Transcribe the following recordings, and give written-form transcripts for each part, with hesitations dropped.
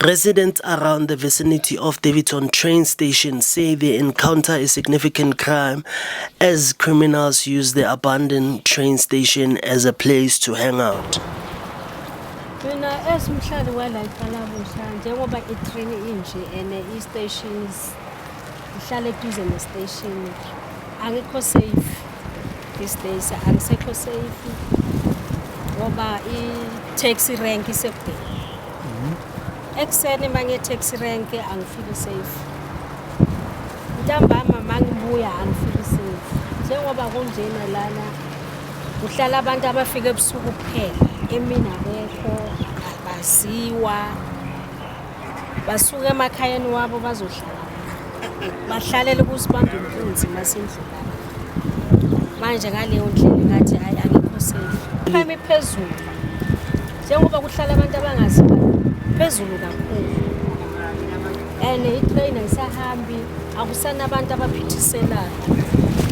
Residents around the vicinity of Daveyton train station say they encounter a significant crime as criminals use the abandoned train station as a place to hang out. Mina as umhlali wala eQalabusha, njengoba i-train inje and i-stations ihlala eduze ne-station, angikho safe these days, angisekho safe ngoba i-taxi rank isekudeni. Ekuseni uma ngiye-taxi rank angifili safe, ntambama uma ngibuya angifili safe. Njengoba kunjena lana kuhlala abantu abafika ebusuku kuphela, emini abekho, abaziwa, basuka emakhayeni wabo bazohlala la, bahlalela ukusibamba inkunzi masendlula. Manje ngaleyo ndlela ngathi hhayi, angikho safe. Crime iphezulu njengoba kuhlala abantu abangaziwa, phezulu kakhulu, and i-train ayisahambi, akusanabantu abaphithiselayo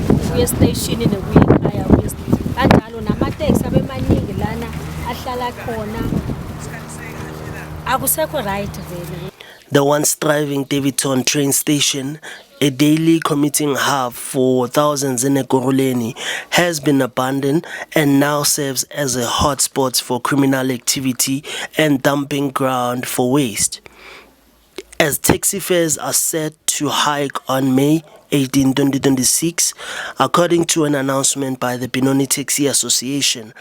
ukuya esiteshini nekuya ekhaya, ukuya kanjalo. Namateksi abemaningi lana ahlala khona, akusekho right vele. The once thriving Daveyton train station, a daily commuting hub for thousands in Ekurhuleni, has been abandoned and now serves as a hotspot for criminal activity and dumping ground for waste. As taxi fares are set to hike on May 18, 2026, according to an announcement by the Benoni Taxi Association,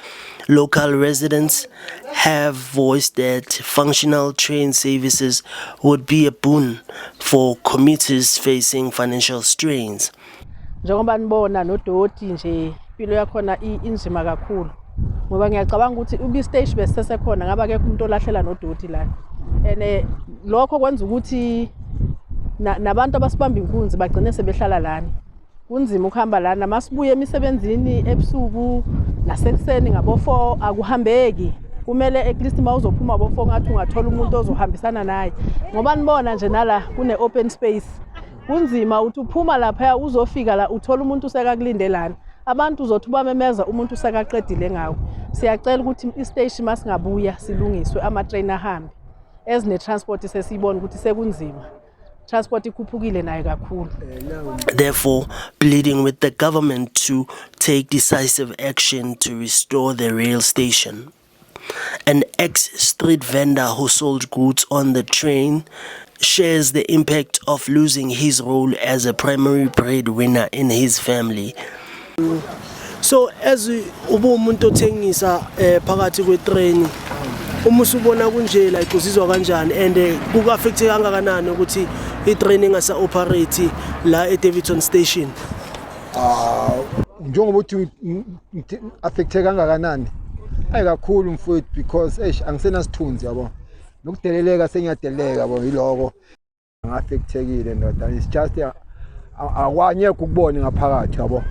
local residents have voiced that functional train services would be a boon for commuters facing financial strains. Njengoba nibona nodoti nje, impilo yakhona inzima kakhulu ngoba ngiyacabanga ukuthi uba isiteshi besisesekhona ngabe akekho umuntu olahlela nodoti lana, and lokho kwenza ukuthi nabantu abasibamba inkunzi bagcine sebehlala lana. Kunzima ukuhamba lana masibuye emisebenzini ebusuku nasekuseni ngabo-4, akuhambeki. Kumele at least uma uzophuma bo-4 ngathi ungathola umuntu ozohambisana naye, ngoba nibona nje nala kune-open space, kunzima uthi uphuma laphaya uzofika la uthola umuntu usekakulinde lana. Abantu uzothi ubamemeza, umuntu usekaqedile ngawe. Siyacela ukuthi isiteshi masingabuya silungiswe, ama-train ahambe. Ezine-transport sesiyibona ukuthi sekunzima, transport ikhuphukile nayo kakhulu. Therefore, pleading with the government to take decisive action to restore the rail station. An ex street vendor who sold goods on the train shares the impact of losing his role as a primary breadwinner in his family. So as ube umuntu othengisa phakathi kwetrain, uma usubona kunje, like uzizwa kanjani and kuku-affect kangakanani ukuthi i-train ingasa-operate la e-Daveyton station? Ah, njengoba uthi affecte kangakanani, ayi kakhulu mfowethu, because eish, angisenasithunzi yabo, nokudeleleka sengiyadeleleka yabo, yiloko nga-affectekile ndoda. It's just akwanyekho ukubona ngaphakathi yabo,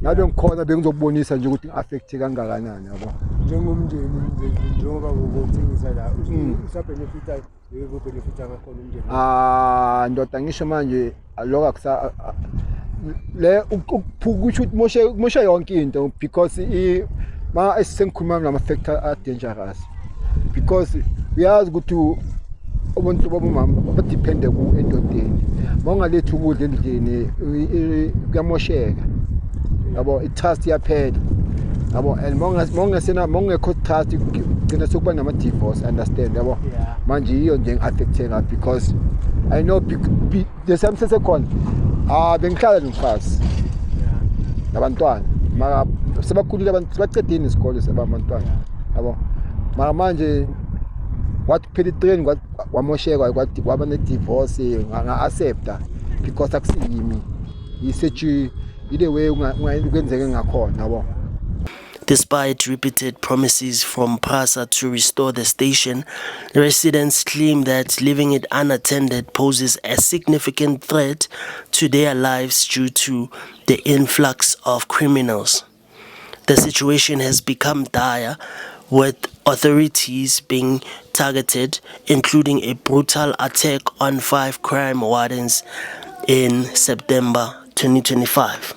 ngabe ngikhona bengizokubonisa nje ukuthi ngi-affecte kangakanani yabo. Njengomndeni nje, njengoba ngokuthengisa la, usabenefita yebo, benefita ngakhona umndeni? Ah ndoda, ngisho manje lokho akusa le kusho ukuthi moshe yonke into, because i ma esengikhuluma nama factor a dangerous, because uyazi ukuthi abantu babomama badepende ku endodeni, mawungalethi ukudla endlini kuyamosheka yabo, i-trust iyaphela yabo, and mawungasena mawungekho trust gcina sekuba nama-divorce, understand yabo. Manje yiyo nje ngi-affecteka because I know the same sesekhona, ah, bengihlala nomfazi nabantwana, mara sebakhulile abantu, sebacedile isikole sebabantwana yabo. Mara manje kwathi kuphela itrain kwamosheka, kwathi kwaba ne-divorce, nga-accepta because akusiyimi isethi ile way kwenzeke ngakhona yabo. Despite repeated promises from PRASA to restore the station, residents claim that leaving it unattended poses a significant threat to their lives due to the influx of criminals. The situation has become dire, with authorities being targeted, including a brutal attack on five crime wardens in September 2025.